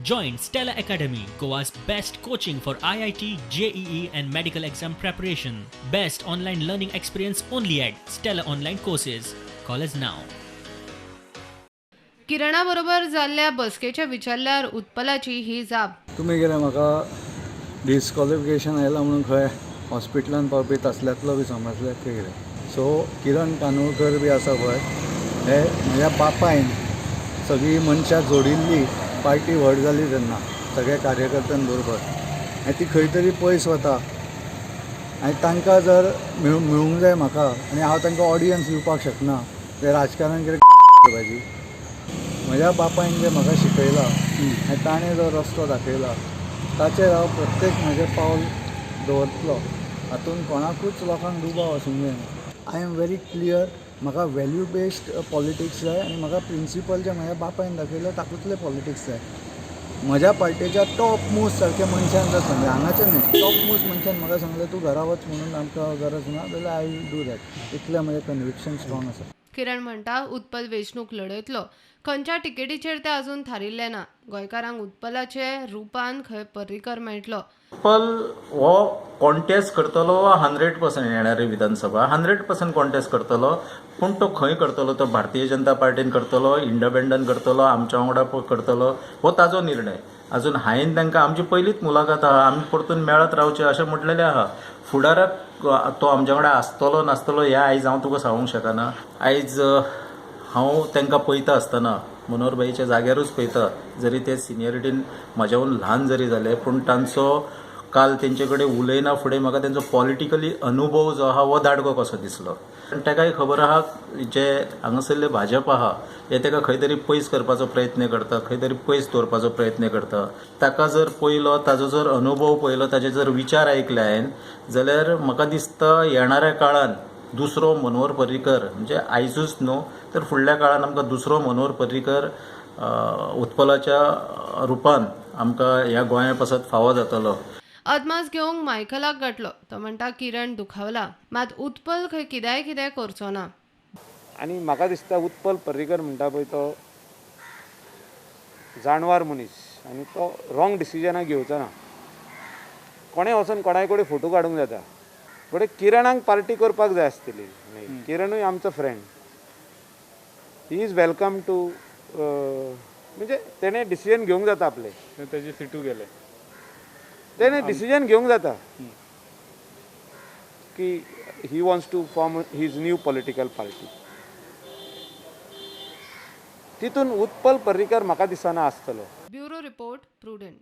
Join Stella Academy, Goa's best coaching for IIT, JEE, and medical exam preparation. Best online learning experience only at Stella Online Courses. Call us now. किरणा बरोबर जाल्ल्या बसकेचे विचारल्यार उत्पलाची ही जाप. तुमी कितें म्हाका डिस्कॉलिफिकेशन आयलां म्हणून खंय हॉस्पिटलान पावपी तसल्यांतलो बी समजल्यात की कितें? सो किरण कानोळकर बी आसा पळय, हे म्हज्या बापायन सगळीं मनशां जोडिल्ली. पार्टी व्हड जाली तेन्ना सगळ्या कार्यकर्त्यां बरोबर आनी ती खंय तरी पयस वता आनी तांकां जर मेळूंक जाय म्हाका आनी हांव तांकां ऑडियन्स दिवपाक शकना तें राजकारण कितें करपाची? म्हज्या बापायन जें म्हाका शिकयलां आनी ताणें जो रस्तो दाखयला ताचेर हांव प्रत्येक म्हजें पावल दवरतलो, हातूंत कोणाकूच लोकांक दुबाव आसूंक जायना. I am very clear. म्हाका वेल्यू बेस्ड पॉलिटिक्स जाय आनी म्हाका प्रिंसिपल जें म्हज्या बापायन दाखयलें तातूंतलें पॉलिटिक्स जाय. म्हज्या पार्टेच्या टॉप मोस्ट सारक्या मनशान जर सांगलें, हांगाचें न्हय, टॉप मोस्ट मनशान म्हाका सांगलें, तूं घरा वच म्हणून, आमकां गरज ना जाल्यार I will do that. इतलें म्हजें कन्विक्शन स्ट्रॉंग आसा. किरण म्हणटा, उत्पल वेंचणूक लढयतलो. खंयच्या तिकेटीचेर ते अजून थारिल्ले ना. गोंयकारांक उत्पलाचे रुपान खंय पर्रीकर मेळटलो. उत्पल हो कॉन्टेस्ट करतलो 100%. येणारी विधानसभा 100% कॉन्टेस्ट करतलो, पूण तो खंय करतलो, तो भारतीय जनता पार्टीन करतलो, इंडिपेंडंट करतलो, आमच्या वांगडा करतलो, हो ताजो निर्णय. अजून हांवें तांकां, आमची पयलीच मुलाखत आहा, आमी परतून मेळत रावचे अशें म्हटलेलें आहा. फुडाराक तो आमच्या वांगडा आसतलो नासतलो हें आयज हांव तुका सांगूंक शकना. आयज हांव तांकां पळयता आसतना मनोहर भाईच्या जाग्यारूच पळयता. जरी ते सिनियरिटीन म्हज्याहून ल्हान जरी जाले, पूण तांचो काल तेंचे कडेन उलयना फुडें म्हाका तेंचो पॉलिटिकली अनुभव जो आहा हो दाडगो कसो दिसलो. आनी ताकाय खबर आहा, जे हांगासरले भाजप आहा हे ताका खंय तरी पयस करपाचो प्रयत्न करता, खंय तरी पयस दवरपाचो प्रयत्न करता. ताका जर पळयलो, ताजो जर अनुभव पळयलो, ताजे जर विचार आयकले हांवें, जाल्यार म्हाका दिसता येणाऱ्या काळान दुसरो मनोहर पर्रीकर, म्हणजे आयजूच न्हू तर फुडल्या काळान आमकां दुसरो मनोहर पर्रीकर उत्पलाच्या रुपान आमकां ह्या गोंया पासत फावो जातलो. अदमास घेवंक मायकलाक गाठलो. तो म्हणटा, किरण दुखावला, मात उत्पल खंय कित्याय कितें करचो ना. आनी म्हाका दिसता उत्पल पर्रीकर म्हणटा पळय तो जाणवार मनीस आनी तो रॉंग डिसिजनां घेवचो ना. कोणें वचून कोणाय कडेन फोटो काडूंक जाता, बट किरणाक पार्टी करपाक जाय आसतली. किरणूय आमचो friend, he is welcome to, म्हणजे तेणें डिसिजन घेवंक जाता आपलें. तेजे सिटू गेले. तेणें डिसिजन घेवंक जाता की he wants to form his new political party. तितून उत्पल पर्रीकर म्हाका दिसना आसतलो. Bureau report, prudent.